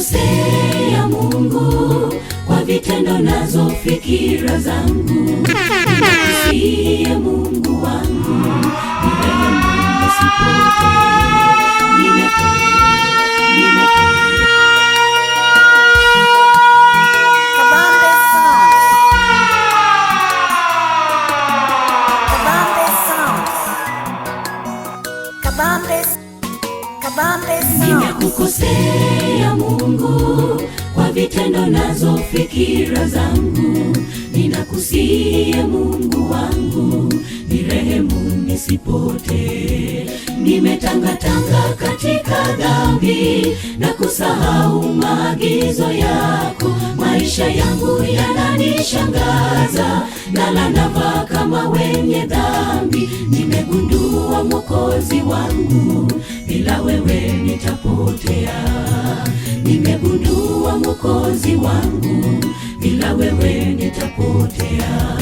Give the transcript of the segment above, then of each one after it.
Nimekukosea Mungu kwa vitendo nazo fikira zangu. Ninakusihi Mungu wangu, nirehemu nisipotee. Kabambe Sounds. Kabambe Sounds. Kabambe. Kabambe Sounds. Nimekukosea Mungu kwa vitendo nazo fikira zangu. Ninakusihi Mungu wangu, nirehemu nisipotee. Nimetangatanga katika dhambi na kusahau maagizo yako. Maisha yangu yananishangaza, nala navaa kama wenye dhambi. Nimegundua Mwokozi wangu, bila wewe nitapotea. Nimegundua Mwokozi wangu, bila wewe nitapotea.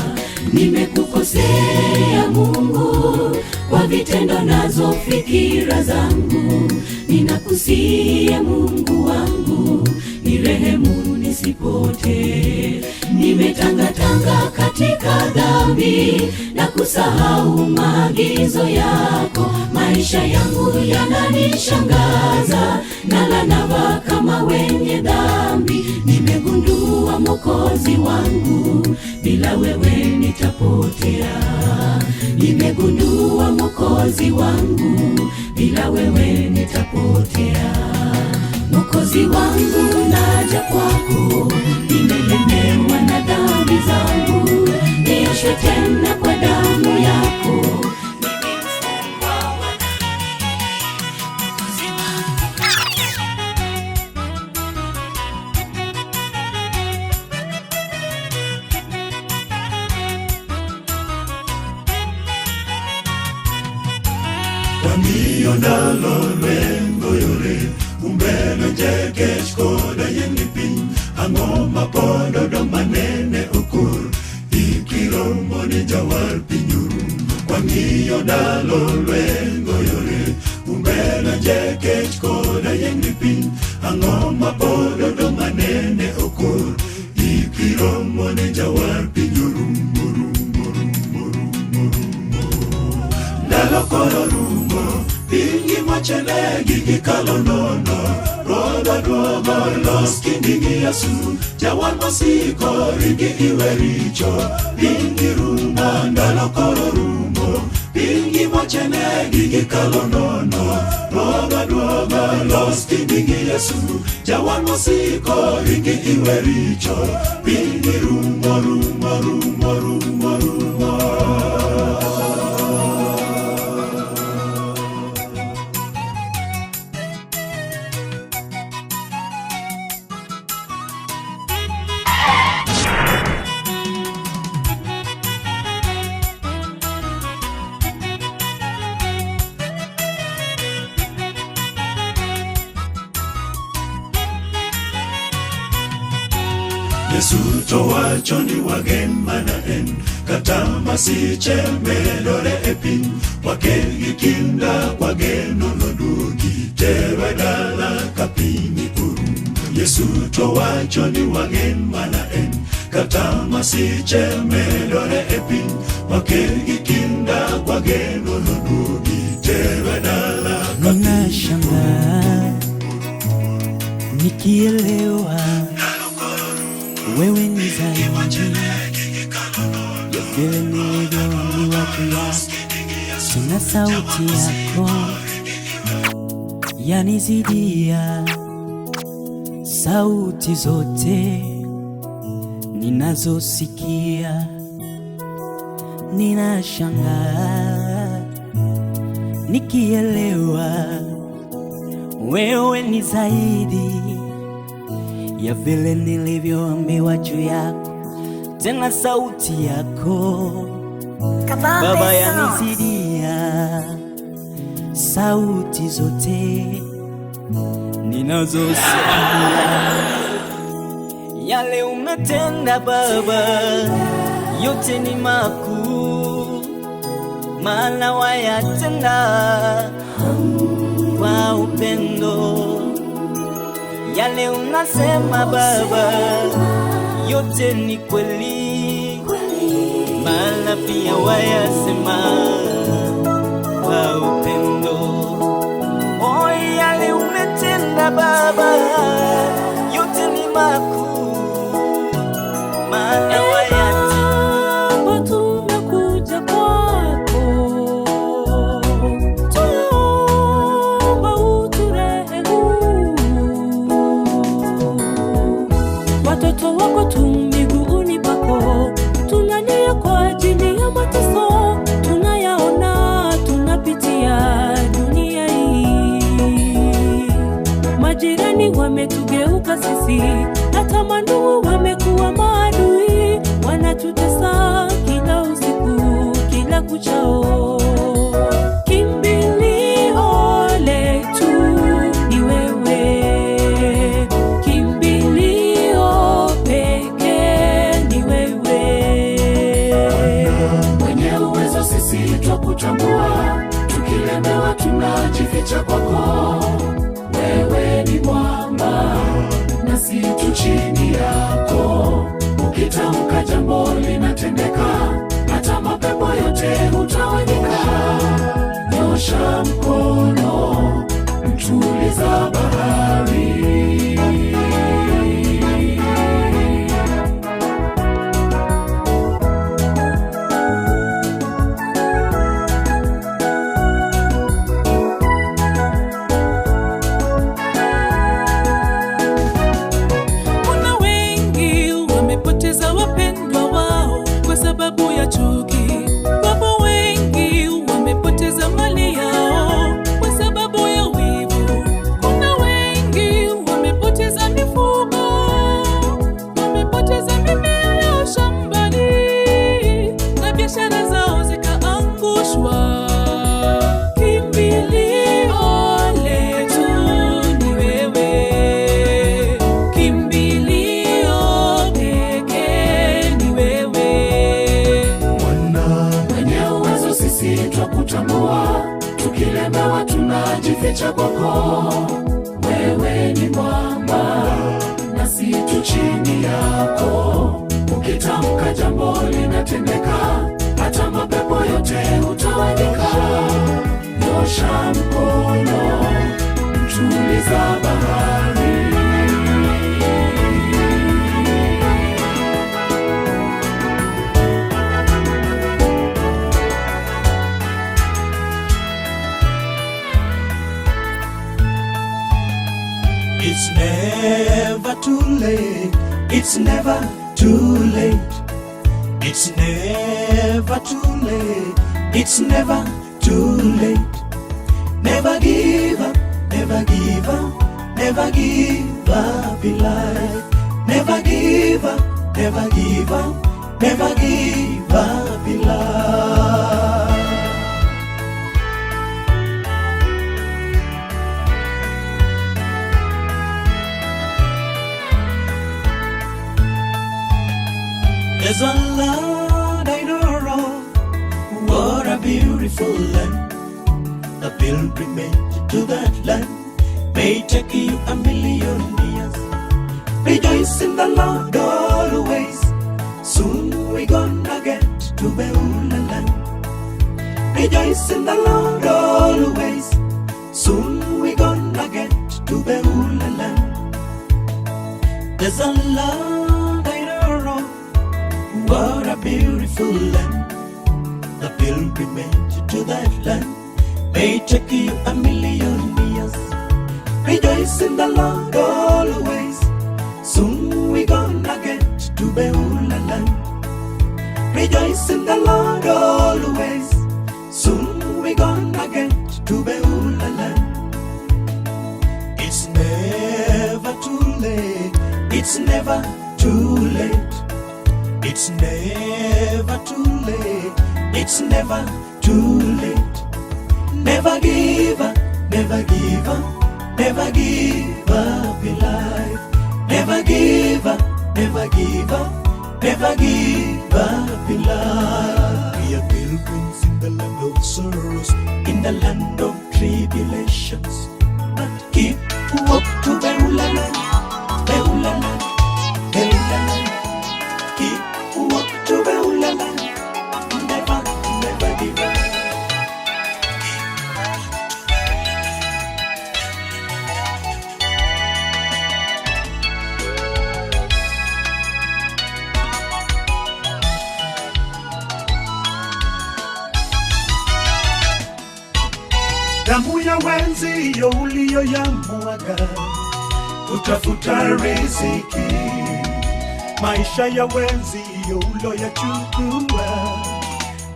Nimekukosea Mungu kwa vitendo nazo fikira zangu. Ninakusihi Mungu wangu, nirehemu nisipotee. Nimetangatanga katika dhambi na kusahau maagizo yako. Maisha yangu yananishangaza, nala navaa kama wenye dhambi. Nimegundua Mwokozi wangu, bila wewe nitapotea. Nimegundua Mwokozi wangu, bila wewe nitapotea. Mwokozi wangu, naja kwako, nimelemewa na dhambi zangu, nioshwe tena kwa damu yako. Mimi mfungwa wa dhambi. Mwokozi wangu. Wang'iyo ndalo lweny goyore, umbelo jekech koda yiengni piny. Ang'o ma pod odong' manene okur? Ikiromo ni jawar pinyuru. Wang'iyo ndalo lweny goyore, umbelo jekech koda yiengni piny. Ang'o ma pod odong' manene okur? Ikiromo ni jawar pinyuru. Ndalo koro rumo, piny gimachene gigi kalo nono. Ruodha duogo los kindi gi Yesu, jawar mosiko ringi iwe richo. Piny gi rumo, ndalo koro rumo, piny gimachene gigi kalo nono. Ruodha duogo los kindi gi Yesu, jawar mosiko ringi iwe richo. Piny gi rumo, rumo, rumo, rumo, rumo. Yesu to wacho ni wagen mana en, kata masiche medore e piny. Wakel gi kinda kwageno noduogi, terwa dala ka piny oru. Yesu to wacho ni wagen mana en, kata masiche medore e piny. Wakel gi kinda kwageno noduogi, terwa dala ka piny oru. Ninashangaa nikielewa wewe ni zaidi ya vile nilivyoambiwa juu yako. Tena sauti yako yanizidia sauti zote ninazosikia. Ninashangaa nikielewa wewe ni zaidi ya vile nilivyoambiwa juu yako. Tena sauti yako Kabambe Baba Sounds. yanizidia sauti zote ninazosikia. Yale umetenda Baba yote ni makuu, maana wayatenda kwa upendo. Yale unasema Baba, yote ni kweli, maana pia wayasema kwa upendo. Oh, yale umetenda Baba, yote ni makuu, maana wayatenda. Baba, tumekuja kwako, tuomba uturehemu. Watoto wako tu miguuni pako, tunalia kwa ajili ya mateso tunayaona, tunapitia dunia hii. Majirani wametugeuka sisi, hata mandugu wamekuwa maadui, wanatutesa kila usiku, kila kuchao. Kimbilio letu ni wewe, kimbilio pekee ni wewe. Mwenye uwezo sisi twakutambua, tukilemewa tunajificha kwako. Wewe ni mwamba nasi tu chini yako, ukitamka jambo linatendeka, hata mapepo yote hutawanyika. Nyosha mkono, mtuliza bahari. Kuna wengi wamepoteza wapendwa wao kwa sababu ya chuki. Wapo wengi wamepoteza mali yao kwa sababu ya wivu. Kuna wengi wamepoteza mifugo, wamepoteza mimea yao shambani na biashara zao zikaangushwa. Kimbilio letu ni wewe, kimbilio pekee ni wewe. Mwenye uwezo sisi twakutambua, tukilemewa tunajificha kwako. Wewe ni mwamba nasi tu chini yako, ukitamka jambo linatendeka, hata mapepo yote hutawanyika. Nyosha mkono, mtuliza bahari. It's never too late. It's never too late. It's never too late. It's never too late. Never give up. Never give up. Never give up in life. Never give up. Never give up. Never give up in life. There's a land I know of, what a beautiful land. The pilgrimage to that land may take you a million years. Rejoice in the Lord always. Soon we gonna get to Beulah land. Rejoice in the Lord always. Soon we gonna get to Beulah land. There's a land I know of, what a beautiful land. The pilgrimage to that land may take you a million years. Rejoice in the Lord always. Soon we gonna get to Beulah land. Rejoice in the Lord always. Soon we gonna get to Beulah land. It's never too late. It's never too late. It's never too late. It's never too late. Never give up, never give up, never give up in life. Never give up, never give up, never give up in life. We are pilgrims in the land of sorrows, in the land of tribulations. But keep to walk to Beulah land. Damu ya wenzio uliyoyamwaga kutafuta riziki, maisha ya wenzio uloyachukua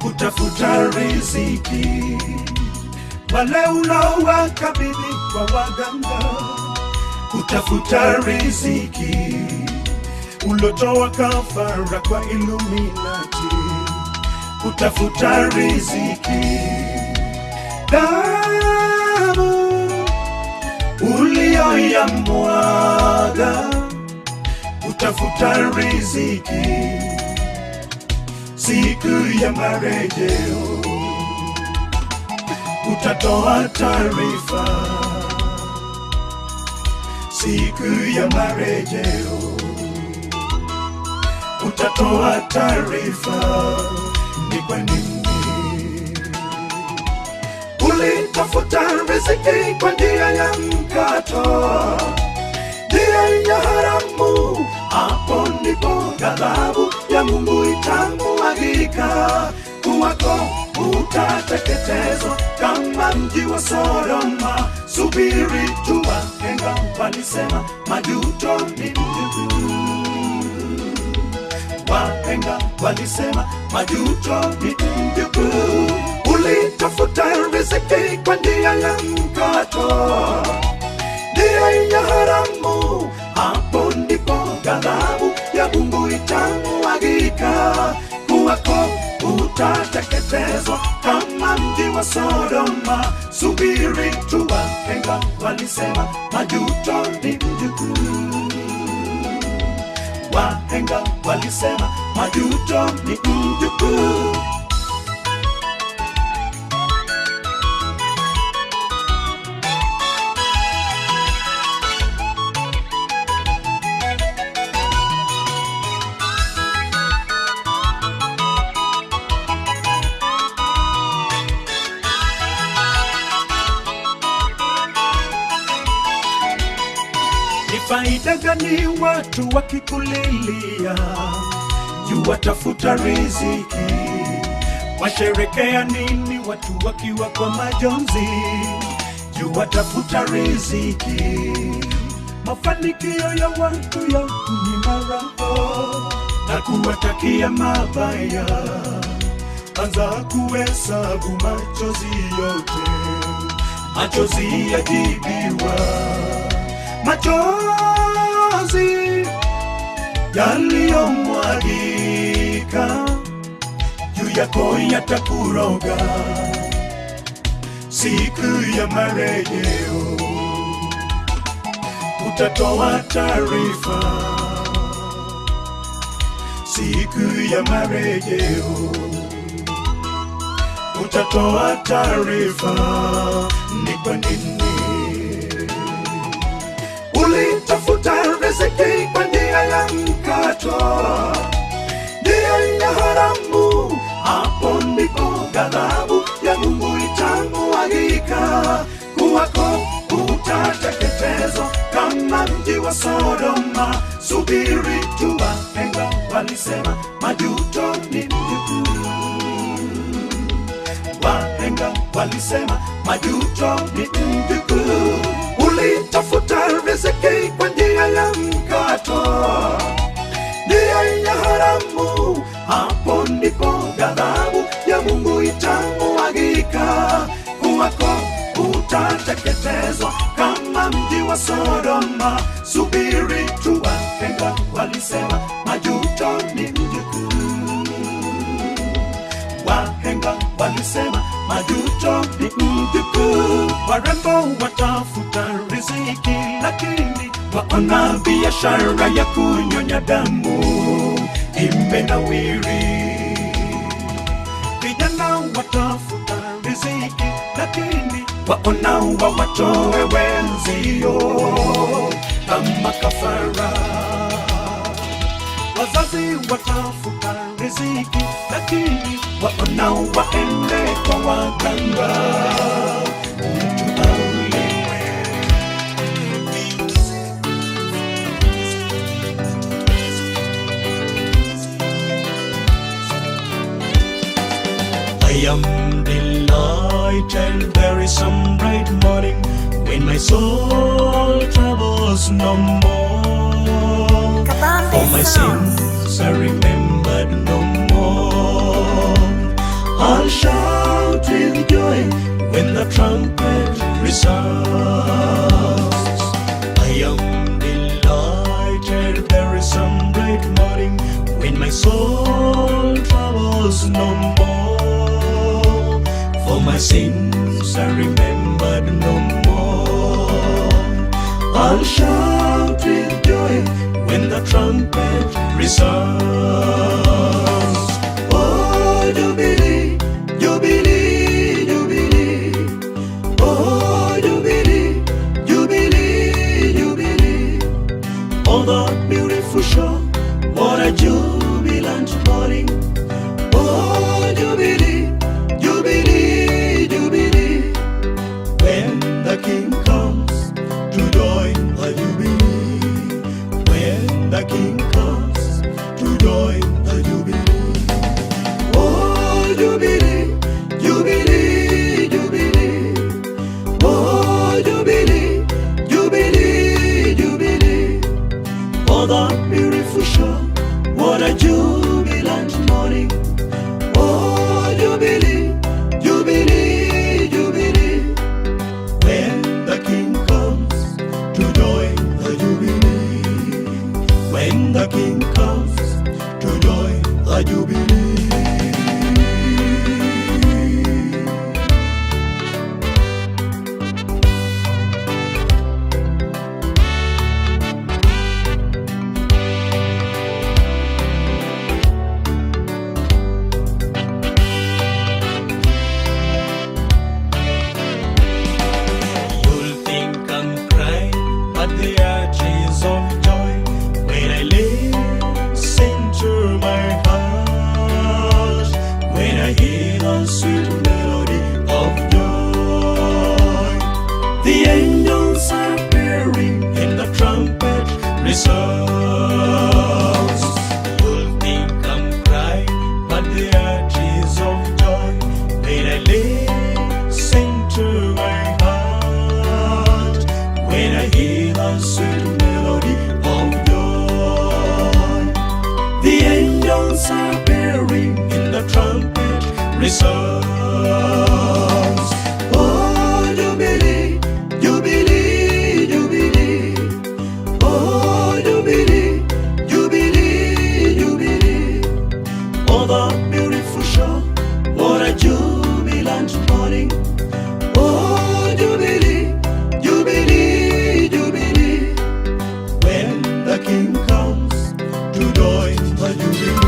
kutafuta riziki, wale ulowakabidhi kwa waganga kutafuta riziki, ulotoa kafara kwa Illuminati kutafuta riziki. Damu uliyoyamwaga kutafuta riziki, siku ya marejeo utatoa taarifa. Siku ya marejeo utatoa taarifa, ni kwa nini ulitafuta riziki kwa njia ya mkato, njia ya haramu? Hapo ndipo ghadhabu ya Mungu itamwagika, kuwako utateketezwa kama mji wa Sodoma. Subiri tu, wahenga walisema majuto ni mjukuu. Wahenga walisema majuto ni mjukuu. Ulitafuta riziki kwa njia ya mkato, njia ya haramu. Hapo ndipo ghadhabu ya Mungu itamwagika, kuwako utateketezwa kama mji wa Sodoma. Subiri tu, wahenga walisema majuto ni mjukuu. Wahenga walisema majuto ni mjukuu. Ni faida gani watu wakikulilia juu watafuta riziki? Washerekea nini watu wakiwa kwa majonzi juu watafuta riziki? Mafanikio ya watu ya kunyima raha na kuwatakia mabaya, anza kuhesabu machozi yote, machozi yajibiwa. Machozi yaliyomwagika juu yako yatakuroga siku ya marejeo, utatoa taarifa. Siku ya marejeo utatoa taarifa, ni kwa nini ulitafuta riziki kwa njia ya mkato, njia ya haramu? Hapo ndipo ghadhabu ya Mungu itamwagika, kuwako utateketezwa kama mji wa Sodoma. Subiri tu, wahenga walisema majuto ni mjukuu. Wahenga walisema majuto ni mjukuu. Ulitafuta riziki kwa njia ya mkato, njia ya haramu. Hapo ndipo ghadhabu ya Mungu itamwagika, kuwako utateketezwa kama mji wa Sodoma. Subiri tu, wahenga walisema majuto ni mjukuu. Wahenga walisema majuto ni mjukuu. Warembo watafuta riziki, lakini waona biashara ya kunyonya damu imenawiri. Vijana watafuta riziki, lakini waona wawatoe wenzio kama kafara. Wazazi watafuta riziki, lakini waona waende kwa waganga. Mtu auliwe. I am the Delighted there is some bright morning when my soul troubles no more. Kabambe For my Sounds. sins are remembered no more. I'll shout with joy when the trumpet resounds. I am delighted there is some bright morning when my soul troubles no more. For my sins are remembered no more. I'll shout with joy when the trumpet resounds. Oh, Jubilee, Jubilee, Jubilee. Oh, Jubilee, Jubilee, Jubilee. Oh, the beautiful shore, what a jubilant morning. Oh, Jubilee, Jubilee, Jubilee. When the King comes to join the Jubilee. When the King comes to join the Jubilee. Oh, Jubilee, Jubilee, Jubilee. Oh, Jubilee, Jubilee, Jubilee. Oh, the beautiful shore, what a jubilant morning. Oh, Jubilee, Jubilee, Jubilee. When the King comes to join the Jubilee. When the King comes to join the Jubilee. You'll think I'm crying, but the tears of joy when I listen to my heart, when I hear the sweet melody of joy. The angels are appearing and the trumpet resounds. You'll think I'm crying, but the tears of joy when I listen to my heart, when I hear the sweet melody of joy. The angels are appearing in the trumpet resounds. Oh, Jubilee, Jubilee, Jubilee. Oh, Jubilee, Jubilee, Jubilee. Oh, the beautiful shore, what a jubilant morning. Oh, Jubilee, Jubilee, Jubilee. When the King comes to join the Jubilee.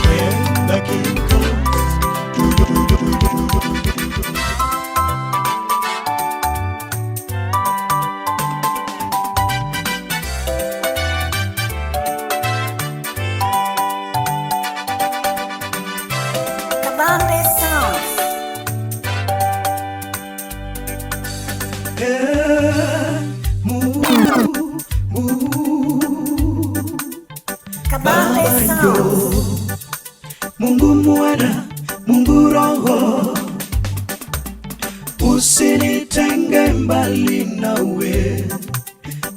When the King comes to Kabambe Sounds. Kabambe Sounds. Mungu Mwana, Mungu Roho, usinitenge mbali nawe,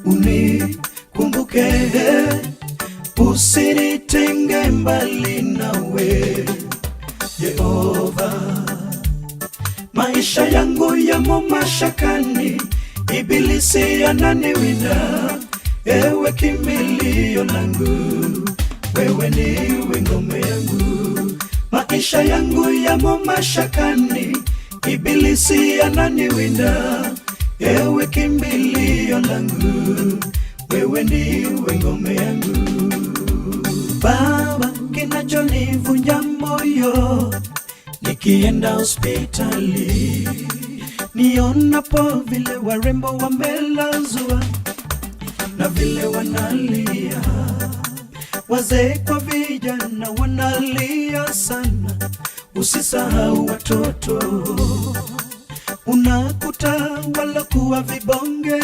unikumbuke, usinitenge mbali nawe, Yehova. Maisha yangu yamo mashakani, ibilisi ananiwinda, ewe kimbilio langu, wewe niwe ngome yangu. Maisha yangu yamo mashakani, ibilisi ananiwinda, ewe kimbilio langu, wewe ndiwe ngome yangu. Baba, kinachonivunja moyo nikienda hospitali, nionapo vile warembo wamelazwa na vile wanalia, wazee kwa vijana wanalia sana, usisahau watoto. Unakuta walokuwa vibonge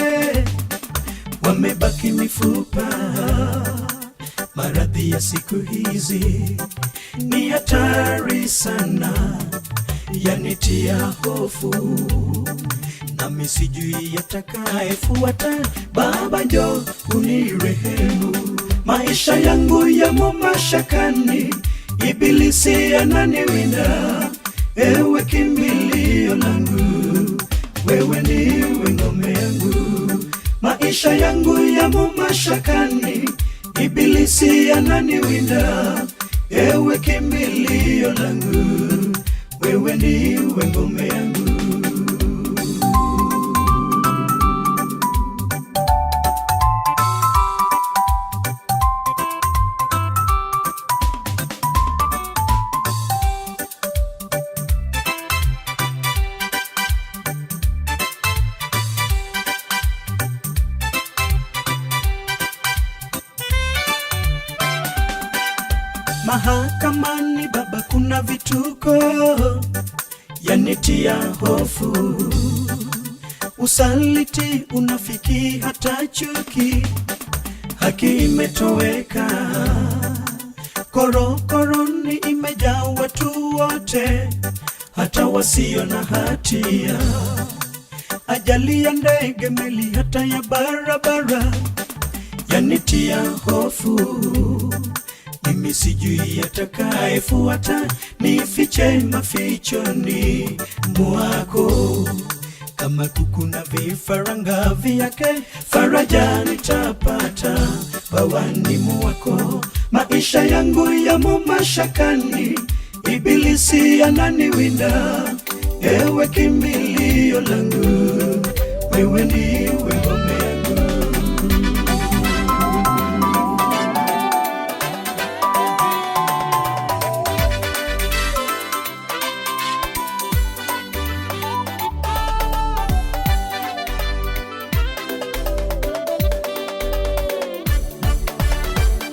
wamebaki mifupa. Maradhi ya siku hizi ni hatari sana, yanitia hofu, nami sijui yatakayefuata. Baba njoo unirehemu, maisha yangu yamo mashakani, ibilisi ananiwinda. Ewe kimbilio langu, wewe ndiwe ngome yangu. Maisha yangu yamo mashakani, ibilisi ananiwinda. Ewe kimbilio langu, wewe ndiwe ngome yangu. Mahakamani baba, kuna vituko yanitia hofu, usaliti, unafiki, hata chuki, haki imetoweka, korokoroni imejaa watu wote, hata wasio na hatia, ajali ya ndege, meli, hata ya barabara yanitia hofu. Mimi sijui yatakayefuata, nifiche mafichoni mwako. Kama kuku na vifaranga vyake, faraja nitapata bawani mwako. Maisha yangu yamo mashakani, ibilisi ananiwinda. Ewe kimbilio langu, wewe ndiwe ngome yangu.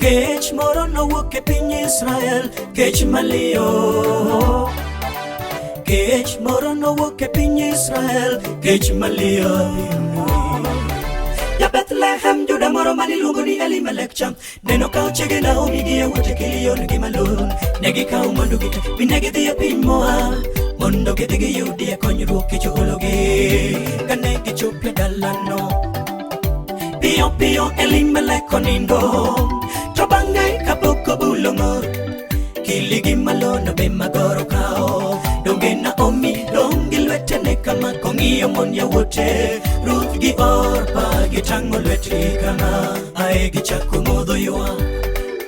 Kech moro nowuok e piny Israel, kech maliyo. Kech moro nowuok e piny Israel, kech maliyo. Ja Bethlehem, Juda moro maniluongo ni Elimelech cha, neno kawo chiege Naomi gi yawuote Kilion gi Malon. Ne gikawo mwandugi te, mi ne gidhi e piny Moab, mondo gidhi giyudie konyruok kech oologi. Kane gichopo e dalano, piyo piyo Elimelech onindo. To bang'e kapok obulo ng'or, Kili gi Malon be magoro kawo. Donge Naomi dong' gi lwetene kama kong'iyo mon yawuote Ruth gi Orpa gitang'o lwetgi kama ae gichako modho ywa.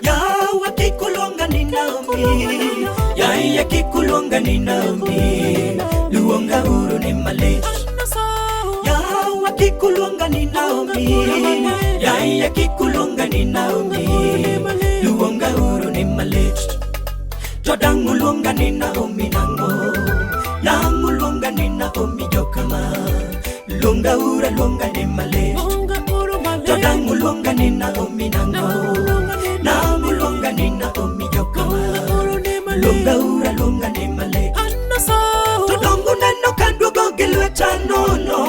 Yawa kik uluonga ni Naomi, yaya kik uluonga ni Naomi, luonga uru ni malit. Yawa kik uluonga ni Naomi, yaya kik uluonga ni Naomi, luonga uru ni malit. To dang' uluonga ni Naomi nang'o? Dang' uluonga ni Naomi jokama, luonga uru aluonga ni malit. To dang' uluonga ni Naomi nang'o? Dang' uluonga ni Naomi jokama, luonga uru aluonga ni malit. To dongo neno ka duogo gi lweta nono,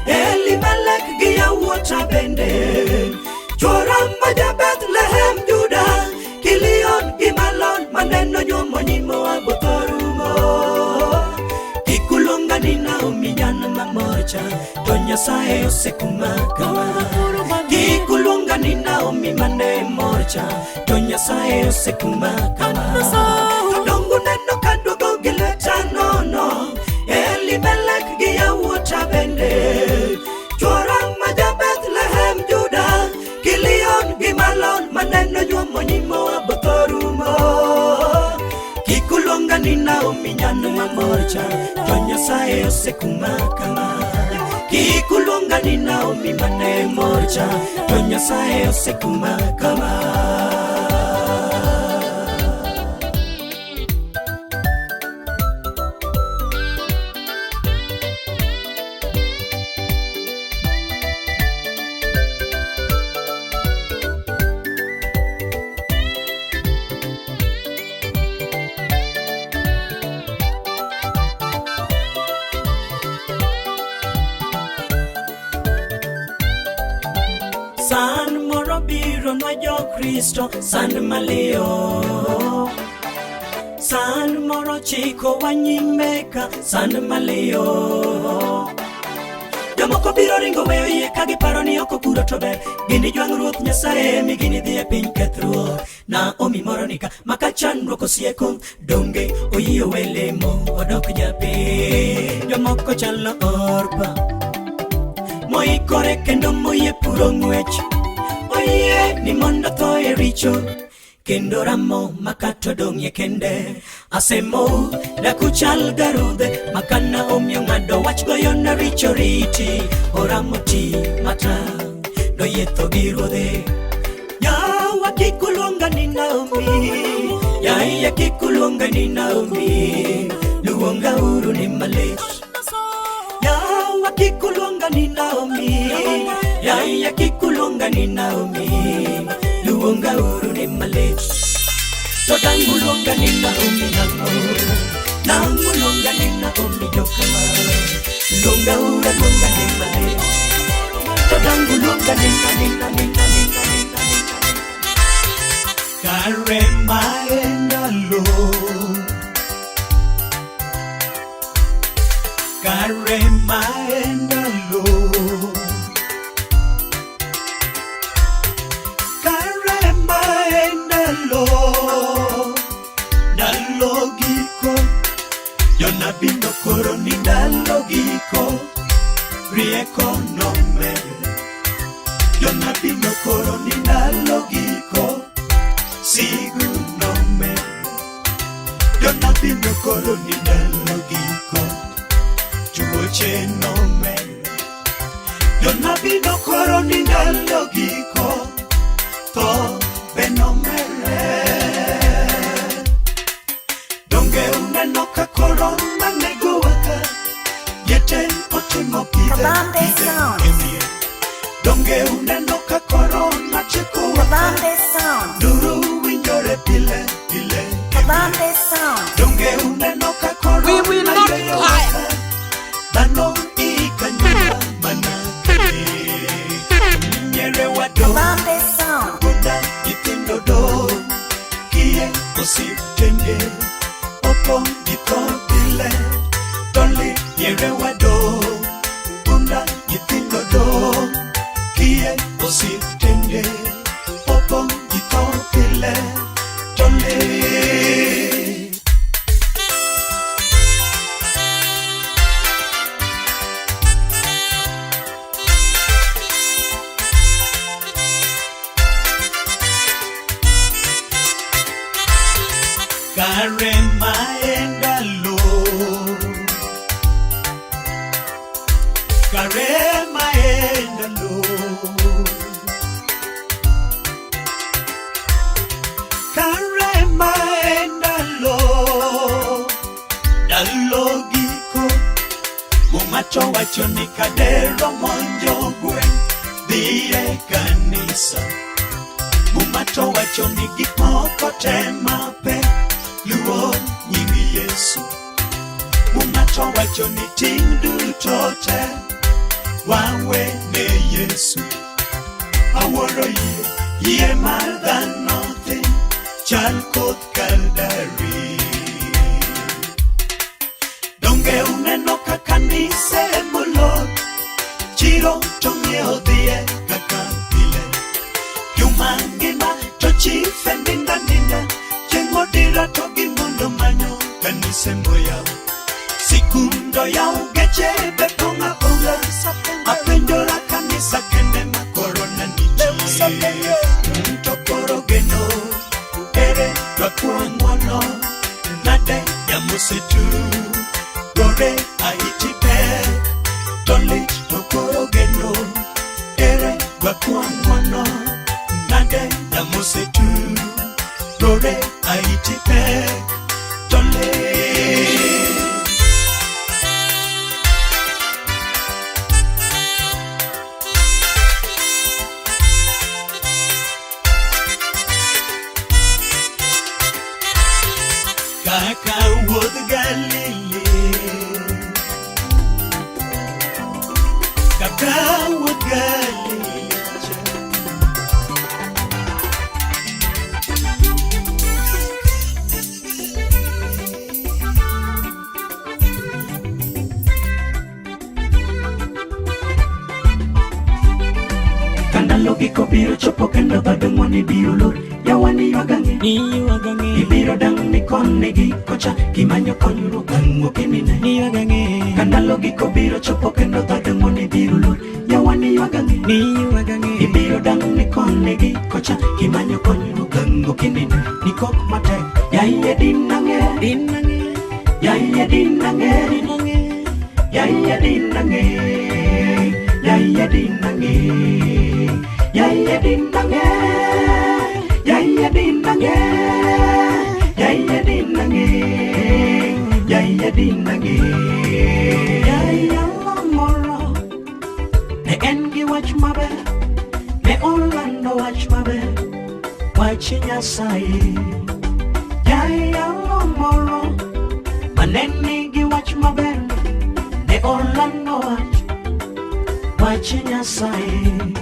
Elimelech gi yawuota bende. Chwora ma ja Bethlehem Juda, Kilion gi Malon maneno nyuomo nyi Moab othorumo. Kik uluonga ni Naomi nyan mamorcha, to Nyasaye osekuma kama. Kik uluonga ni Naomi mane morcha, to Nyasaye osekuma kama. To dongo neno ka duogo gi lweta nono, Elimelech gi yawuota bende. Chwora ma ja Bethlehem Juda, Kilion gi Malon maneno nyuomo nyi Moab othorumo. Kik uluonga ni Naomi nyan mamorcha, to Nyasaye osekuma kama. Kik uluonga ni Naomi mane morcha, to Nyasaye osekuma kama. San moro biro nwa jo Kristo, sand maliyo. San moro chiko wa nyime ka san maliyo. Jomoko biro ringo weyo yie ka giparo ni ok okuro to ber. Ginijwang' Ruoth Nyasaye mi ginidhi e piny kethruok. Naomi moro nika maka chandruok osieko donge oyie owe lemo odok japiny. Jomoko chalo Orpa moikore kendo moyie puro ng'wech. Oyie ni mondo tho e richo kendo ramo makato dong'ie kende. Asemo dakuchal garudhe makana omiyo ng'ado wach goyo na richo riti oramo ti mata noyie tho gi ruodhe. Yawa kik uluonga ni Naomi, yaya kik uluonga ni Naomi, luonga uru ni malit. Yawa kik uluonga ni Naomi, yaya kik uluonga ni Naomi, luonga uru ni malit. To dang' uluonga ni Naomi nang'o, nang' uluonga ni Naomi jokama, luonga uru aluonga ni malit. To dang' uluonga ni na ni na ni na ni na ni na ni na. Kare maendalo, kare maendalo, kare maendalo, ndalo giko, jonabi nokoro ni ndalo giko, rieko nomedre. Jonabi nokoro ni ndalo giko, sigu nomedre. Jonabi nokoro ni ndalo giko, tuoche nomedre. Jonabi nokoro ni ndalo giko, tho be nomedre. Donge uneno ka korona negowa ka, liete otimo pidhe Kabambe pidhe Sound. e mier. Donge uneno ka korona chiekowa ka, Kabambe Sound. nduru winjore pile pile e mier. Kabambe Sound. Donge uneno ka korona We will not yweyowa tire. ka, dhano ikanyula mana kane. Nyerewa dong' Kabambe Sound. koda nyithindo dong' kiye osiptende opong' gi tho pile to lit nyerewa dong' punda nyithindo dong' kiye osiptende opong' gi tho pile to lit. Kare maendalo, kare maendalo, kare maendalo, ndalo giko, Muma to wacho ni kadero monjo gweng' dhi e kanisa. Muma to wacho ni gik moko te mapek luwo nying Yesu. Muma to wacho ni ting' duto te wawe ne Yesu. Awuoro yie, yie mar dhano thin, chal koth kaldari. Donge uneno ka kanise molor, chiro to ng'iewo dhiye kaka pile. Juma ngima to chife ninda ninda, chieng' odira to gimondo manyo kanise moyaw. Sikundo yaw geche be pong' apong'a, apenjora kanisa kende ma korona nitie. To koro geno, ere dwakwa ng'wono, nade nyamusetu, gore aiti pek, to lit to koro geno, ere dwakwa ng'wono, nade nyamusetu, gore aiti pek, to lit. Kaka wuodh Galili, kaka wuodh Galili cha. giko biro chopo kendo dhod ng'wani biro lor. Yawani ywagang'e, ibiro dang' ni koni gi kocha kimanyo konyruok ang' ok inine. Ka ndalo giko biro chopo kendo dhod ng'wani biro lor. Yawani ywagang'e, ibiro dang' ni koni gi kocha kimanyo konyruok ang' ok inine. Nikok matek, yaye dinang'e, yaye dinang'e, yaye dinang'e, yaye dinang'e, yaye dinang'e, yaye dinang'e, yaye dinang'e, yaye dinang'e. Yaya moro ne en gi wach maber, ne olando wach maber, wach Nyasaye. Yaya moro mane nigi wach maber, ne olando wach, wach Nyasaye.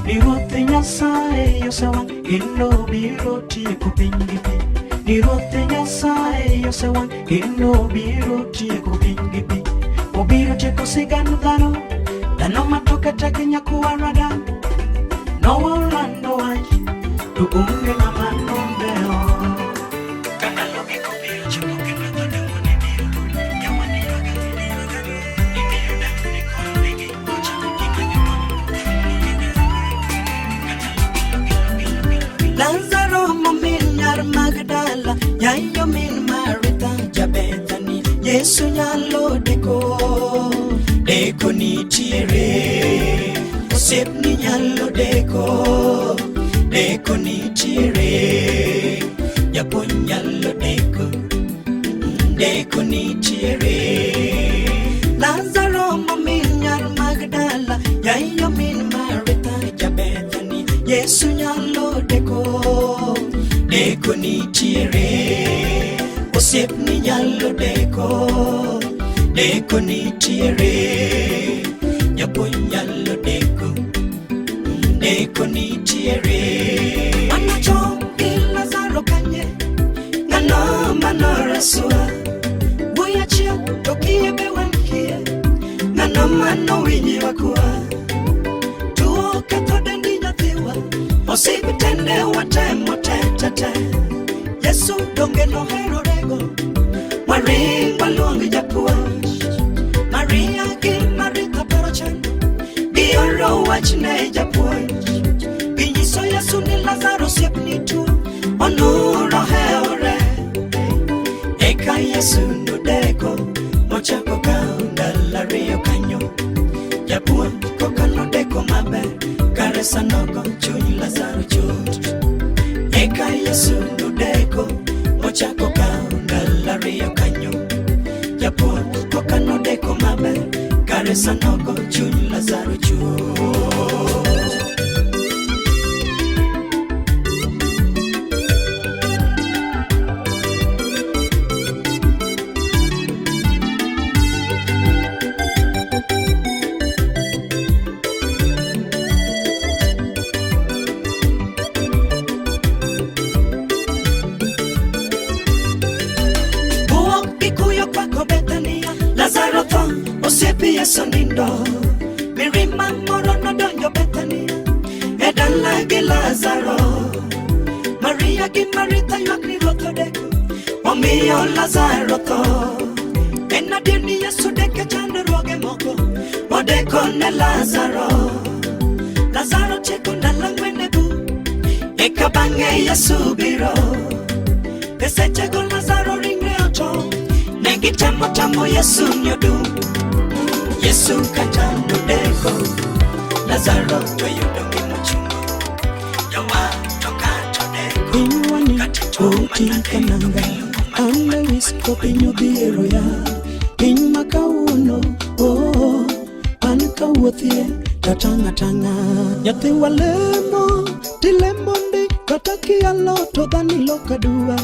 Ni Ruoth Nyasaye osewang' kendo biro tieko piny gi pi. Ni Ruoth Nyasaye osewang' kendo biro tieko piny gi pi. Obiro tieko sigand dhano, dhano matoke tek nyakwar Adam. Nolando wach, to onge ng'ama nodewo. Ka ndalo giko biro chopo kendo dhod ng'wani biro lor. Yawani ywagang'e, ibiro dang' ni koni gi kocha kimanyo konyruok ang' ok inine. Lazaro momin nyar Magdala, yayo min Maritha ja Bethany, Yesu nyalo deko, deko nitiere, osiepni nyalo deko, deko nitiere, japuonj nyalo deko, deko nitiere. Lazaro momin nyar Magdala, yayo min Maritha ja Bethany, Yesu nyalo deko, deko nitiere, osiepni nyalo deko, deko nitiere, japuonj nyalo deko, deko nitiere. Manochom gi Lazaro kanye, ng'ano manoreswa, wuoyi achiel to kiye be wan kiye, ng'ano manowinjwa kwa. Tuo ketho dendi nyathiwa, osiptende watemo te te te. Yesu donge nohero rego, waring waluong japuonj. Maria gi Maritha paro chando, gioro wach ne japuonj. Ginyiso Yesu ni Lazaro osiepni tuo, onuro hewore. Eka Yesu nodeko, mochako kawo ndalo ariyo kanyo. Japuonj koka nodeko maber, kare sanogo chuny Lazaro chot. Eka Yesu nodeko, mochako kawo ndalo ariyo kanyo. Japuonj koka nodeko maber, kare sanogo chuny Lazaro chot. Buok gi kuyo kwako Bethania, Lazaro tho, osiepe Yesu nindo. Mirima moro nodonjo Bethania, e dala gi Lazaro. Maria gi Maritha ywak ni Ruoth odeko, omiyo Lazaro tho. En adier ni Yesu deke chandruoge moko, odeko ne Lazaro. Lazaro tieko ndalo ang'wen e bur, eka bang'e Yesu biro. E sechego Lazaro ringre otow, ne gitemo tamo Yesu ni odum. Yesu kata nodeko, Lazaro to yudo gimochungo. Jawa to kata odeko, Pinywani kata tuo oting' manade to kananga kelo an Lewis ko piny odhiero ya piny ma kawuono oh, an kawuothie tatang' atang'a nyathi walemo tilemo ndi kata kialo to dhani loka dua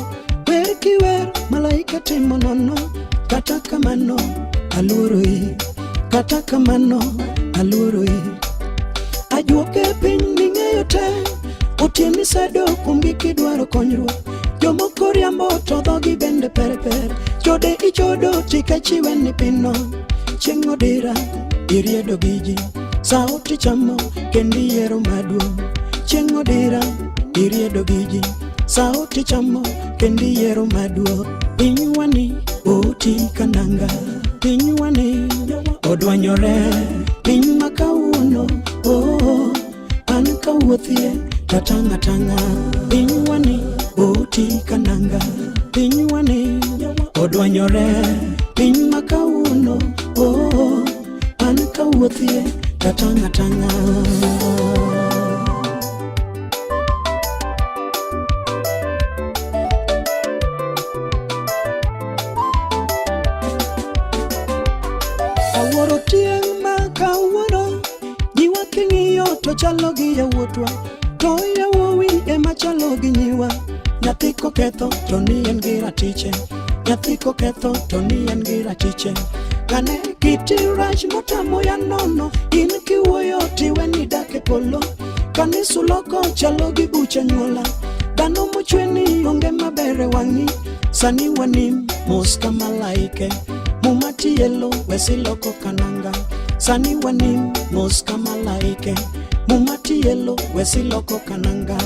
wer kiwer malaika timo nono kata kamano aluoroi kata kamano aluoroi ajuoke piny ming'eyo te otieno isedo kuomgi kidwaro konyruok jomoko riambo to dhogi bende perper chode ichodo tika chiwe ni pino chieng' odira iriedo gi ji Sauti chamo kendo iyiero maduong'. Chieng' odira iriedo gi ji. Sauti chamo kendo iyiero maduong'. Pinywani oti kananga. Pinywani odwanyore. Piny ma kawuono oh, an kawuothie tatang' atang'a. Pinywani oti kananga. Pinywani odwanyore. Piny ma kawuono oh, an kawuothie tatang' atang'a. Awuoro tieng' ma kawuono nyiwa king'iyo to chalo gi yawuotwa to yawuowi ema chalo gi nyiwa nyathi koketho to ni en gi ratiche nyathi koketho to ni en gi ratiche kane kiti rach motamo ya nono in kiwuoyo tiwe ni dak e polo kanisuloko chalo gi buch anyuola dhano mochweni onge maber e wang'i sani wanim mos ka malaike muma tielo wesiloko kananga sani wanim mos ka malaike muma tielo wesiloko kananga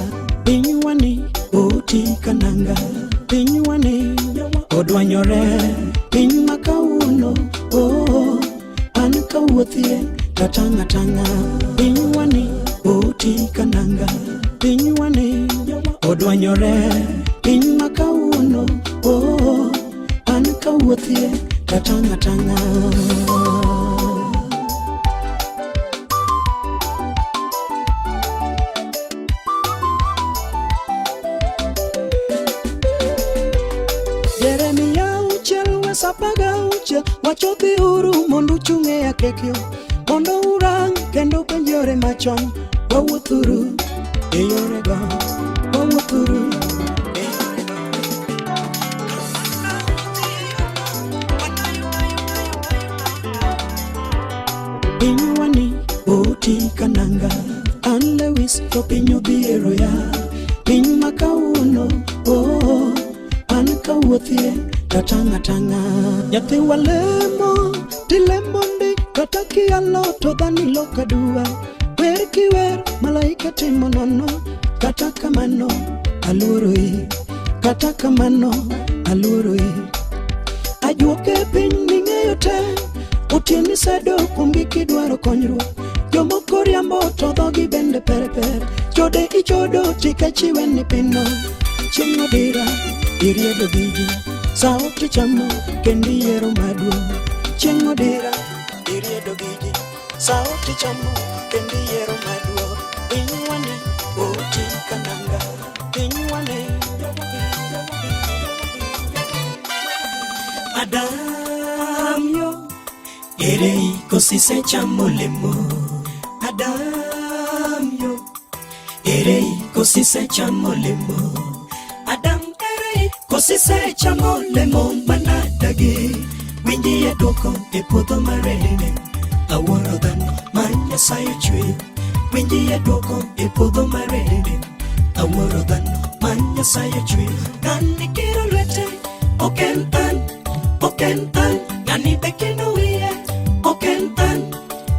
pinywani oti kananga pinywani odwanyore piny ma kawuono oh, an kawuothie tatang' atang'a pinywani oti kananga pinywani odwanyore piny ma kawuono oh, an kawuothie tatang' atang'a. Jeremia auchiel wes 16 wacho dhiuru mondo uchung' e akekyo mondo urang kendo penj yore machon wawuothuru e yorego wawuothuru e yorego. Pinywani oti kananga an Lewis to piny odhiero ya piny ma kawuono oh, an kawuothie tatang' atang'a nyathi walemo tilemo ndi kata kialo to dhani loka dua wer kiwer malaika timo nono kata kamano aluoroi kata kamano aluoroi ajuoke piny ming'eyo te otieni sedo kuomgi kidwaro konyruok jomoko riambo to dhogi bende perper chode ichodo tikachiwe ni pino chieng' odira iriedo gi ji sauti chamo kendo iyiero maduong' chieng' odira iriedo gi ji sauti chamo kendo iyiero maduong' pinywani oti kananga pinywani Adam yo ere kosisechamo olemo Adam yo ere kosisechamo olemo Adam ere kosisechamo olemo manadagi winji e dwoko e puodho mar Eden awuoro dhano ma Nyasaye ochweyo winji e dwoko e puodho mar Eden awuoro dhano ma Nyasaye ochweyo ng'ani kiro lwete ok en an ok en an ng'ani be kino wiye ok en an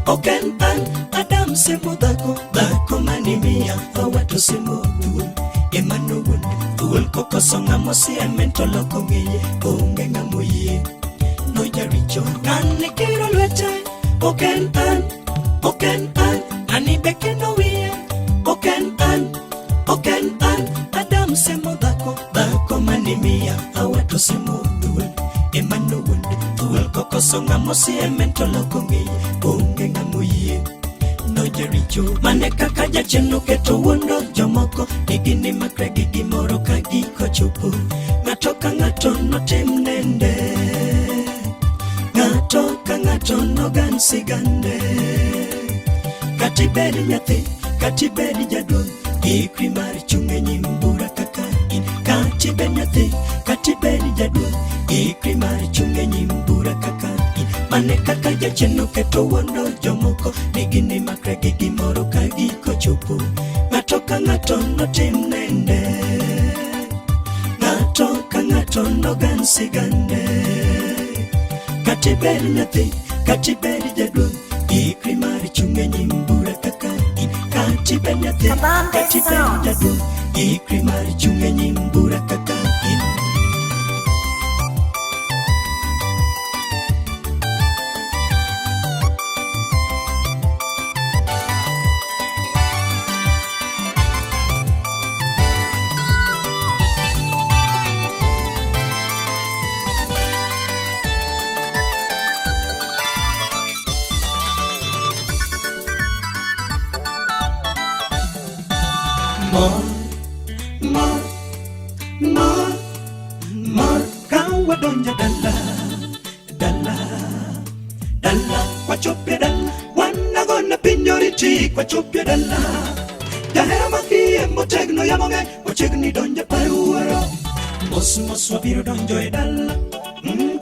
ok en an Adam semo dhako dhako mane miya Hawa to semo thuol ema nowuond thuol kokoso ng'ama osieme to loko ng'eye onge ng'ama oyie nojaricho ng'ani kiro lwete ok en an ok en an ng'ani be kino wiye ok en an ok en an Adam semo dhako dhako mane miya Hawa to semo thuol ema nowuond thuol kokoso ng'ama osieme to loko ng'eye onge ng'ama oyie nojaricho mane kaka jachien oketo wuondo jomoko ni ginimakre gi gimoro ka giko chopo ng'ato ka ng'ato notim nende ng'ato ka ng'ato nogan sigande kata ibed nyathi kata ibed jaduong' ikri mar chung' e nyim bura kaka in kata ibed nyathi kata ibed jaduong' ikri mar chung' e nyim bura kaka in mane kaka jachien oketo wuondo jomoko ni ginimakre gi gimoro ka giko chopo ng'ato ka ng'ato notim nende ng'ato ka ng'ato nogan sigande kata ibed nyathi kata ibed jaduong' Ikri mar chung' e nyim bura kaka in. Kata ibed nyathi, Kabambe kata ibed Sound. jaduong', ikri mar chung' e nyim bura kaka in. Mor, mor, mor, mor ka wadonjo dala, dala, dala, kwachopie dala, wanagona piny oriti kwachopie dala. Jahera makiye motegno yamo ng'eny ochiegni donjo e par wuoro. Mos mos wabiro donjo e dala,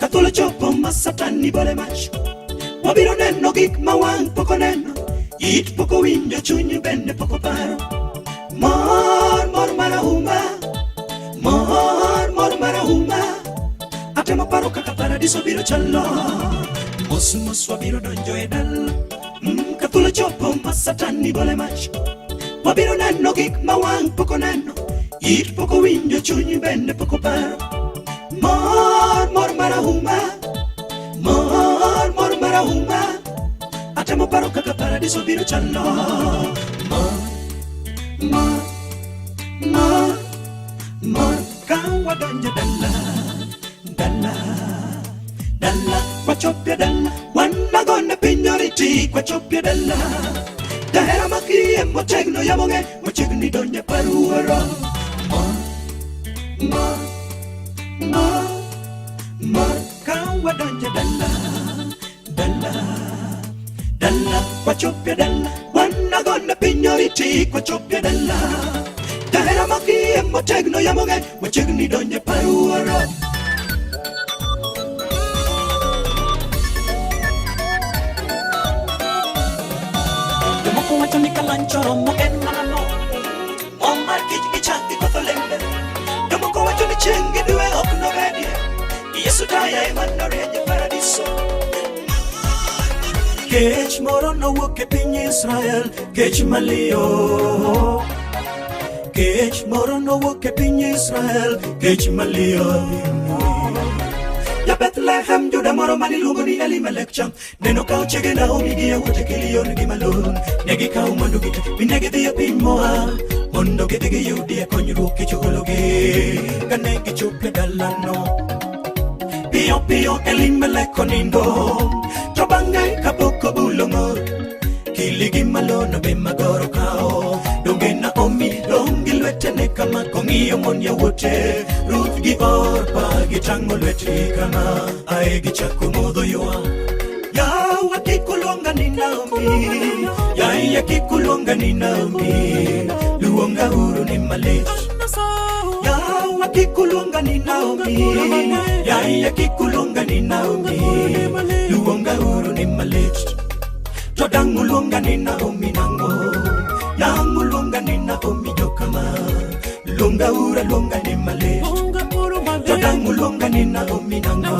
ka thuolo chopo ma Satan ni bole mach. Wabiro neno gik ma wang' pok oneno, it pok owinjo, chuny bende pok oparo. Mor, mor marahuma, mor, mor marahuma. Atemo paro kaka paradiso biro chalo. Mos mos wabiro donjo e dala, ka thuolo chopo ma Satan ni bole mach. Wabiro neno gik ma wang' pok oneno, it pok owinjo, chuny bende pok oparo. Mor, mor marahuma, mor, mor marahuma. Atemo paro kaka paradiso biro chalo. Mor, mor, mor, mor ka wadonjo dala, dala, dala, kwachopie dala, wanagone piny oriti kwachopie dala. Jahera makiye motegno yamo ng'eny ochiegni donjo e par wuoro. Mor, mor, mor, mor ka wadonjo dala, dala, dala, kwachopie dala, wanagone piny oriti kwachopie dala. Jahera makiye motegno yamo ng'eny ochiegni donjo e par wuoro. Jomoko wacho ni kalancho romo en mana mo mo mar kich gi chak gi koth olembe. Jomoko wacho ni chieng' gi dwe ok nobedie, Yesu taya ema norieny e paradiso. Kech moro nowuok e piny Israel, kech maliyo. Kech moro nowuok e piny Israel, kech maliyo. Ja Bethlehem, Juda moro maniluongo ni Elimelek cha, neno ka chiege Naomi gi yawuote Kilion gi Malon. Ne gikawo mwandugi te, mi ne gidhi e piny Moab, mondo gidhi giyudie konyruok kech ogologi. Kane gichopo e dalano, piyo piyo Elimelek onindo. To bang'e kapok obulo ng'or, Kili gi Malon be magoro kawo. Donge Naomi dong' gi lwetene kama kong'iyo mon yawuote Ruth gi Orpa gitang'o lwetgi kama ae gichako modho ywak. Yawa kik uluonga ni Naomi, yaya kik uluonga ni Naomi, luonga uru ni malit. Yawa kik uluonga ni Naomi, yaya kik uluonga ni Naomi, luonga uru ni malit. To dang' uluonga ni Naomi nang'o? Dang' uluonga ni Naomi jokama, luonga uru aluonga ni malit. To dang' uluonga ni Naomi nang'o?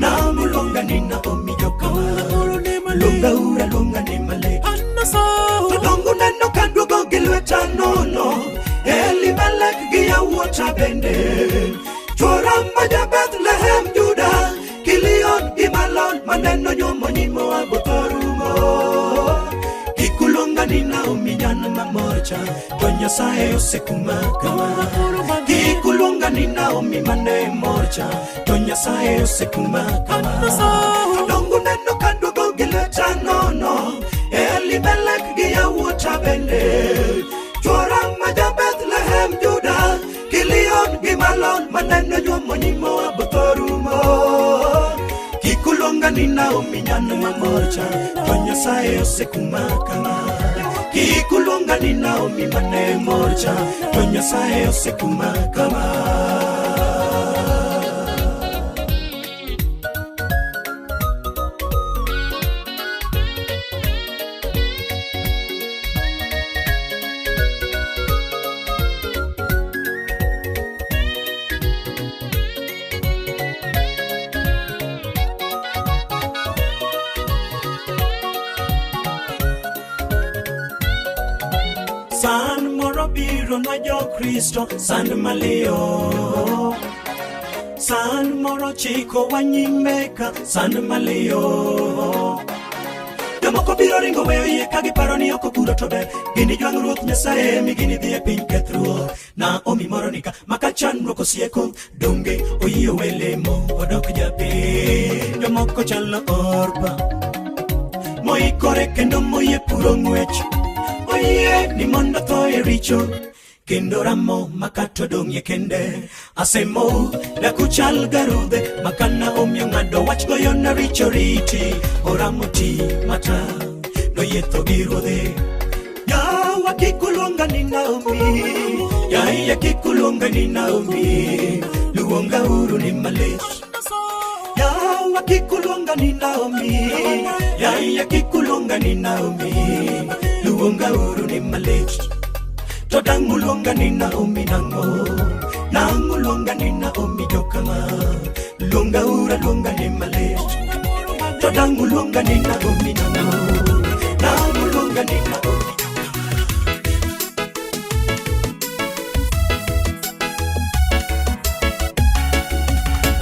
Dang' uluonga ni Naomi jokama, luonga uru aluonga ni malit. To dongo neno ka duogo gi lweta nono, Elimelek gi yawuota bende. Chwora ma ja Bethlehem Juda, Kilion gi Malon maneno nyuomo nyi Moab othorumo. Kik uluonga ni Naomi nyan mamorcha, to Nyasaye osekuma kama. Kik uluonga ni Naomi mane morcha, to Nyasaye osekuma kama. Dongo neno ka duogo gi lweta nono, Elimelek gi yawuota bende. Chwora ma ja Bethlehem Juda, Kilion gi Malon maneno nyuomo nyi Moab othorumo. Kik uluonga ni Naomi nyan mamorcha, to Nyasaye osekuma kama. Kik uluonga ni Naomi mane morcha, to Nyasaye osekuma kama. San moro biro nwa jo-Kristo, san maliyo. San moro chiko wa nyime ka, san maliyo. Jomoko biro ringo weyo yie ka giparo ni ok oburo to ber. Ginijwang' Ruoth Nyasaye mi ginidhi e piny kethruok. Naomi moro nika maka chandruok osieko, donge oyie owe lemo odok japiny. Jomoko chalo Orpa, moikore kendo moyie puro ng'wech. Oyie ni mondo tho e richo, kendo ramo makato dong'ie kende. Asemou dakuchal garudhe makana omiyo ng'ado wach goyo na richo riti. Oramo ti mata noyie tho gi ruodhe. Yawa kik uluonga ni Naomi, yaya kik uluonga ni Naomi, luonga uru ni malit. Yawa kik uluonga ni Naomi, yaya kik uluonga ni Naomi, luonga uru ni malit. To dang' uluonga ni Naomi nang'o? Nang' uluonga ni Naomi jokama? Luonga uru aluonga ni malit. To dang' uluonga ni Naomi nang'o? Nang' uluonga ni Naomi.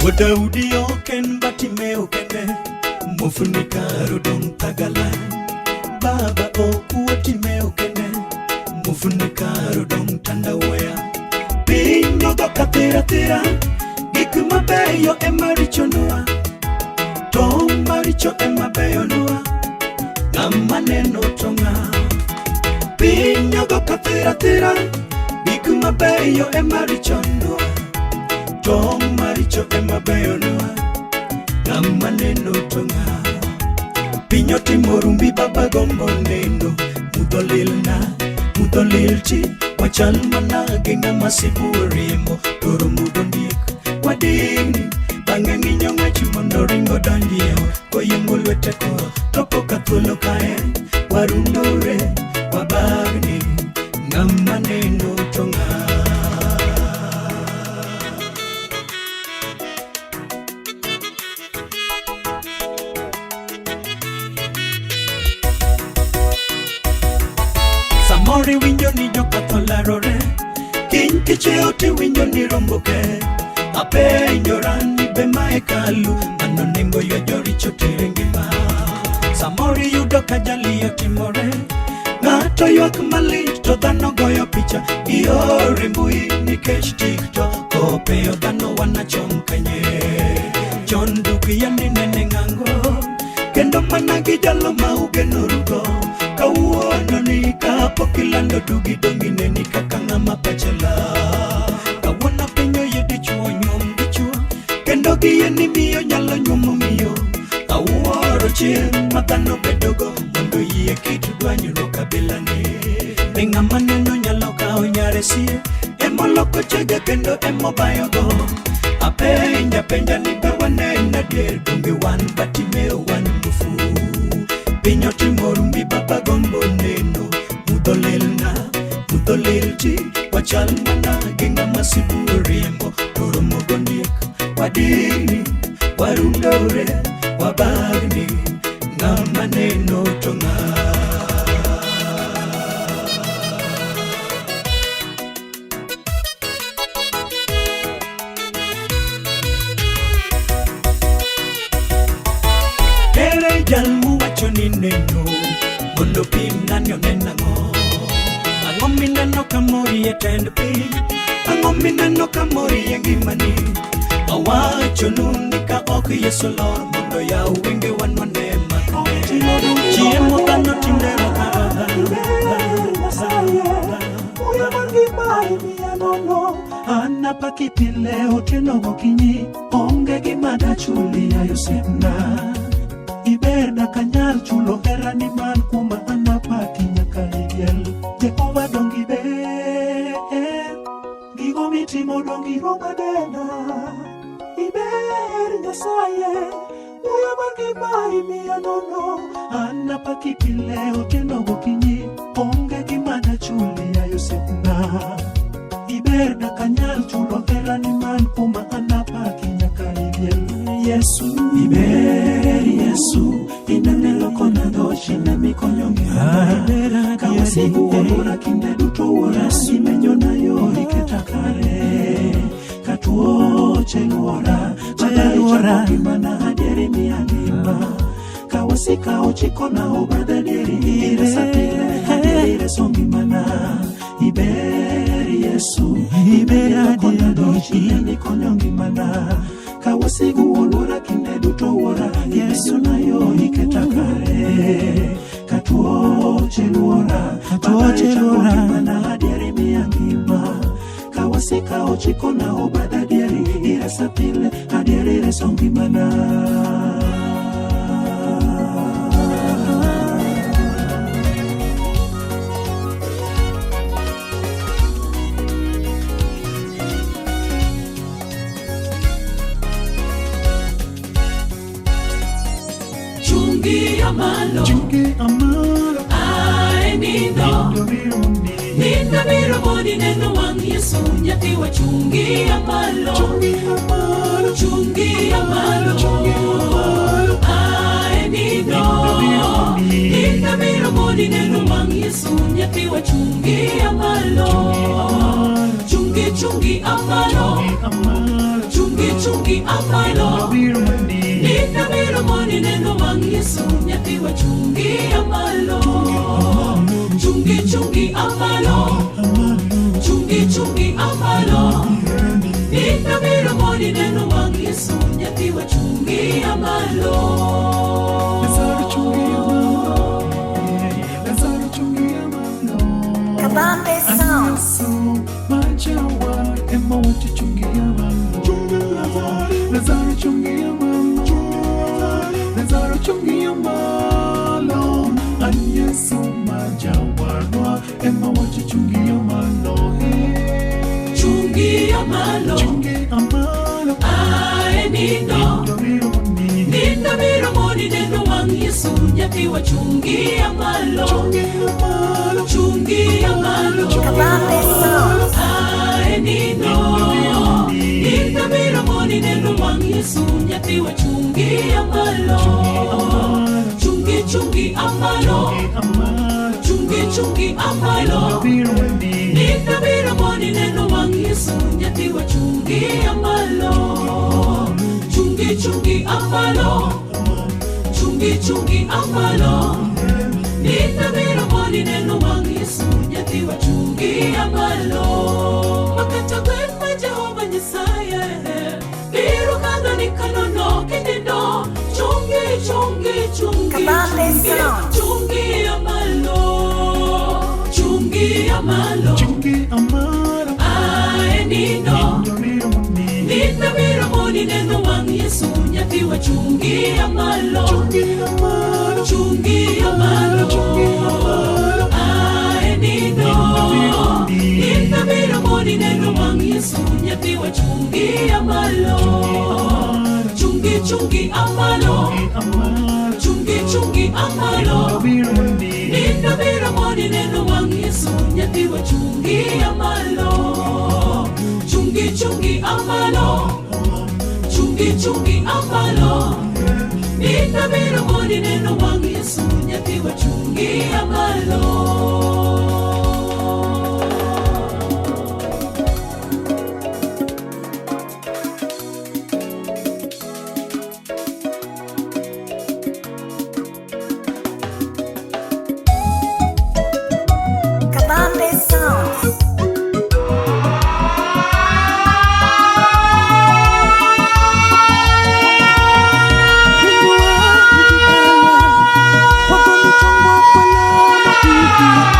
Wuod Daudi ok en Bartimeo kende, muofni kar odong' thagala. Baba ok wuod Timeo kende, muofni kar odong' tandawaya. Piny ogo kathira thira, gik mabeyo ema richonwa, to maricho ema beyonwa. Ng'ama neno to ng'a? Piny ogo kathira thira, gik mabeyo ema richonwa, to maricho ema beyonwa. Ng'ama neno to ng'a? Piny otimo rumbi baba gombo neno, mudho lilna, mudho lil ti, wachal mana gi ng'ama sibuor riembo, toro mudho ndiek, wadigni, bang'e ng'inyo ng'wech mondo ringo donji e ot, koyiengo lwete koro, to koka thuolo kae, warundore, wabagni, ng'ama neno to ng'a? Samoro iwinjo ni jokotho larore, kiny kichiewo tiwinjo ni rombo ke. Apenjora ni be ma hekalu mano nengo ywa joricho tere ngima. Samoro iyudo ka jali otimore, ng'ato ywak malit to dhano goyo picha giore mbui nikech TikTok opeyo dhano wanachom kanye. Chon duk yandi nene ng'ango, kendo mana gi jalo ma ugenorugo. Kawuono ni kapok ilando dugi dong' ineni kaka ng'ama pache lal. Kawuono piny oyie dichuo nyuom dichuo, kendo giyie ni miyo nyalo nyuomo miyo. Awuoro chieng' ma dhano bedogo mondo oyie kit dwanyruok abilani. Be ng'ama neno nyalo kawo nyare sie, emoloko chege kendo emobayogo. Apenja penja ni be waneno adier, donge wan Bartimeo wan muofu. Piny otimo rumbi baba gombo neno, mudho lilna, mudho lil ti, wachal mana gi ng'ama sibuor riembo, toro mogo ndiek, wadigni, warundore, wabagni, ng'ama neno to ng'a? Ere jal mowacho ni neno, mondo pimna ni oneno ang'o? Ang'o mineno ka mori e tend piny? Ang'o mineno ka mori e ngimani? Awachonu ni ka ok Yesu lor mondo yaw wengewa nwane makne. Chiemo dhano tinde An apaki pile otieno gokinyi, onge gima dachuli ayo osiepna. Iber dakanyal chulo herani man kuoma an apaki nyaka iliel. Jehova donge iber, gigo mitimo donge iromo denda. Iber Nyasaye, muya mar ngima imiya nono. An apaki pile otieno gokinyi, onge gima dachuli ayo osiepna. Iber dakanyal chulo herani man kuoma an apaki nyaka iliel. Yesu iber Yesu. Yesu inene lokona dhoch ine mikonyo ngimana ka wasigu olwora kinde duto wuora imenyona yo iketa kare ka tuoche luora baadaye chako ngimana adieri miya ngima ka wasika ochikona obadha dieri iresa pile adieri ireso ngimana iber Yesu iber lokona dhoch ine mikonyo ngimana ka wasigu olwora kinde duto wuora imenyona yo iketa kare ka tuoche luora baadaye chako ngimana adieri miya ngima ka wasika ochikona obadha dieri iresa pile adieri ireso ngimana. Chungi amalo, Chungi amalo, ae nindo, nindo biro moni neno wang' Yesu nyathiwa chungi amalo, chungi amalo, chungi amalo, chungi amalo, ae nindo, nindo biro moni neno wang' Yesu nyathiwa chungi amalo, chungi chungi amalo, chungi chungi amalo, nindo biro moni neno wang' Yesu nyathiwa chungi amalo, chungi chungi amalo, chungi chungi amalo, nindo biro moni neno wang' Yesu nyathiwa chungi amalo. Lazaro chungi amalo, Lazaro chungi amalo, Kabambe Sound. Yesu majawa ema wacho chungi amalo, Lazaro chungi amalo, Lazaro chungi amalo, Yesu majawa ema wacho chungi amalo, Chungi amalo, chungi amalo, ae nindo, nindo biro moni neno wang' Yesu nyathiwa chungi amalo, chungi amalo, chungi amalo, Kabambe Sound. ae nindo, nindo biro moni neno wang' Yesu nyathiwa chungi amalo, chungi chungi amalo, chungi chungi amalo, nindo biro moni neno wang' Yesu nyathiwa chungi amalo, chungi chungi amalo, chungi chungi amalo, nindo biro moni neno wang' Yesu nyathiwa chungi amalo. Makata gwen ma Jehova Nyasaye biro kadho ni kanono kinindo, chungi chungi chungi Kabambe chungi Sound. chungi amalo, chungi amalo, chungi amalo, ae nindo, nindo biro moni neno wang' Yesu nyathiwa chungi amalo, chungi amalo, chungi amalo, chungi amalo, ae nindo, nindo biro moni neno wang' Yesu nyathiwa chungi amalo, chungi chungi amalo, chungi chungi amalo, nindo biro moni neno wang' Yesu nyathiwa chungi amalo, chungi chungi amalo, chungi chungi amalo, nindo biro moni neno wang' Yesu nyathiwa chungi amalo. Kabambe Sound. Wako michongo kwa lama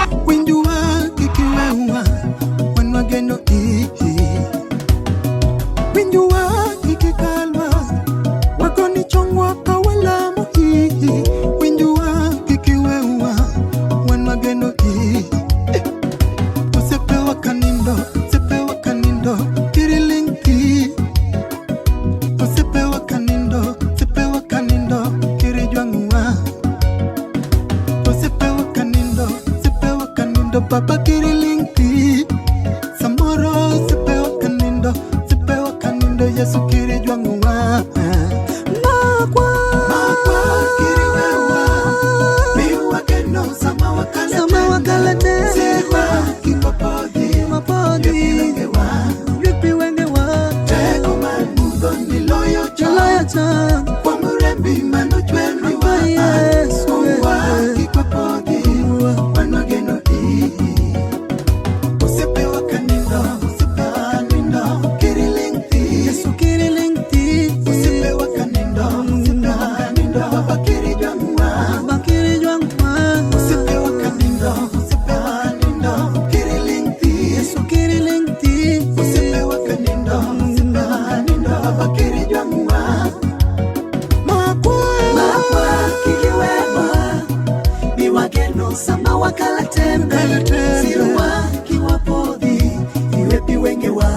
wakala tembe Siruwa kiwapodhi Iwe pi wengewa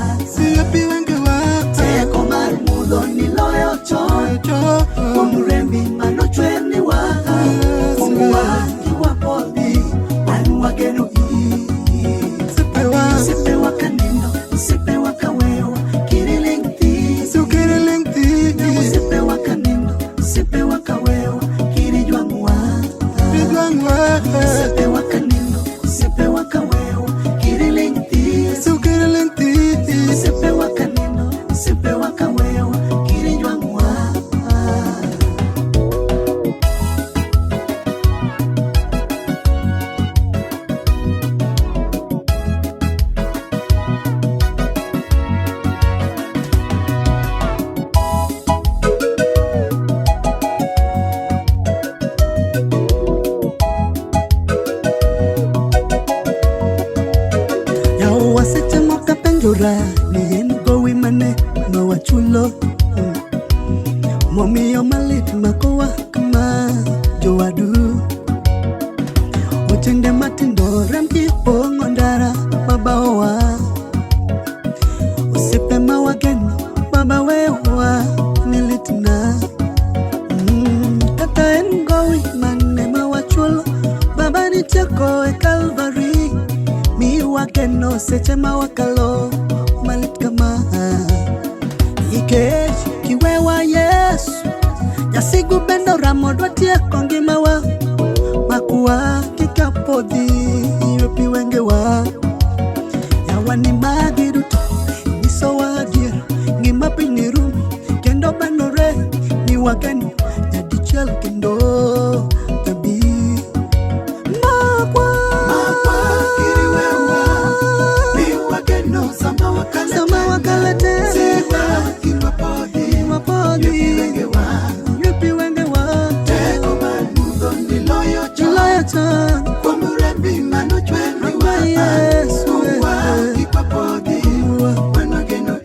Teko mar mudho ni loyo chon Kuom rembi manochwerniwa Kuomwa kiwapodhi Wan wageno Usipewa kanindo, usipewa kawewa Kiriling thi Usipewa kanindo, usipewa kawewa Kirijwang'wa Usipewa kanindo, usipewa kawewa Kiriling thi Usipewa kanindo, usipewa kawewa Kirijwang'wa. Yawa seche moko apenjora ni en gowi mane mawachulo momiyo malit makowa kama jowadu ojende matindo rem kipong'o ndara mabaowa osiepe mawageno baba wewa ni litna kata en gowi mane mawachulo baba nitieko e Calvary mi wageno seche ma wakalo malit kama nikech kiwewa Yesu jasigu bende oramo dwa tieko ngimawa makuwa kikapodhi iwe pi wengewa yawa ni magi duto nyisowa adier ngima piny ni rum kendo banore ni wageno nyadichiel kendo tabi makwa Makwa kiriwewa Miwageno sama wakale Sama wakale tena. Siwa kiwapodhi Kiwapodhi. Yepi wengewa Yupi wengewa Teko mar mudho ni loyo chon Loyo chon Kuom rembi manochwerniwa Ramba Yesu, Kuomwa eh. kiwapodhi Wan wageno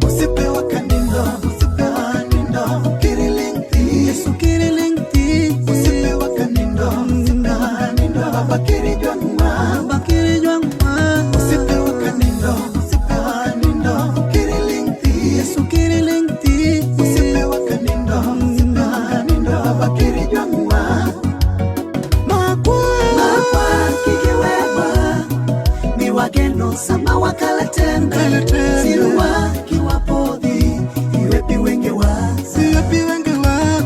Usipewa kanindo, usipewa nindo Kiriling thi Yesu kiriling thi Usipewa kanindo, usipewa nindo Baba kirijwang'wa Bakiri jwang'wa Usipewa kanindo, usipewa nindo Kiriling thi Yesu kiriling thi Usipewa kanindo, usipewa nindo Baba kirijwang'wa Makwa Makwa kikiwewa Miwageno sama wakala tembe Siruwa kiwapodhi Iwe pi wengewa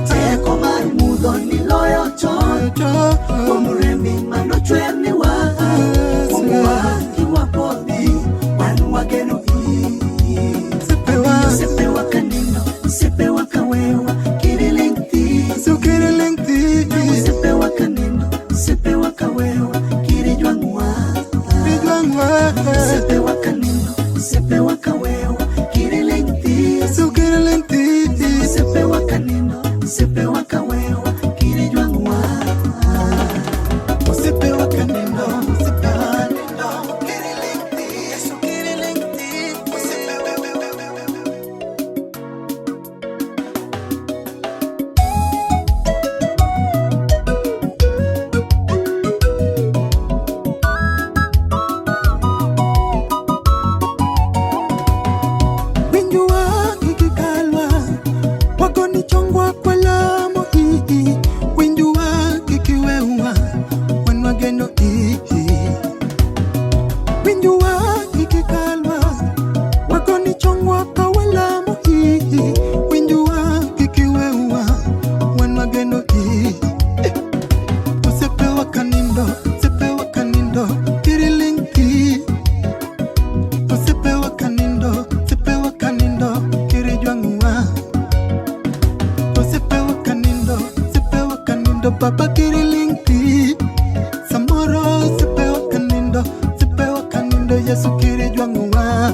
Teko mar mudho ni loyo chon Kuom rembi manochwerniwa Kuomwa kiwapodhi Wan wageno Usipewa kanindo, usipewa kawewa Kiriling thi Usipewa kanindo, usipewa kawewa Kirijwang'wa Usipewa kanindo, usipewa kawewa Kiriling thi Usipewa kanindo, usipewa kawewa Kirijwang'wa. Usipewa kanindo, usipewa nindo Kiriling thi Yesu kiriling thi Usipewa. Winjwa kikikalwa wagoni chongwa kwa lamo ii winjwa kikiwewa wan wageno ii winjwa kikikalwa wagoni chongwa kwa walamo ii winjwa kikiwewa wan wageno ii usepewa kanindo usepewa kanindo kirilinki Usipewa kanindo, usipewa kanindo, kirijwang'wa. Usipewa kanindo, usipewa kanindo, baba kirilinki. Samoro usipewa kanindo, usipewa kanindo, Yesu kirijwang'wa.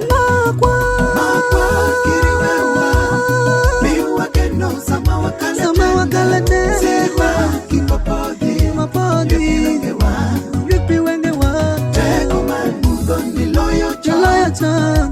Makwa Makwa kiriwewa Miwageno sama wakale Sama wakale tena. Siwa kiwapodhi Kiwapodhi. Yepi wengewa Yupi wengewa Teko mar mudho ni loyo chon Loyo chon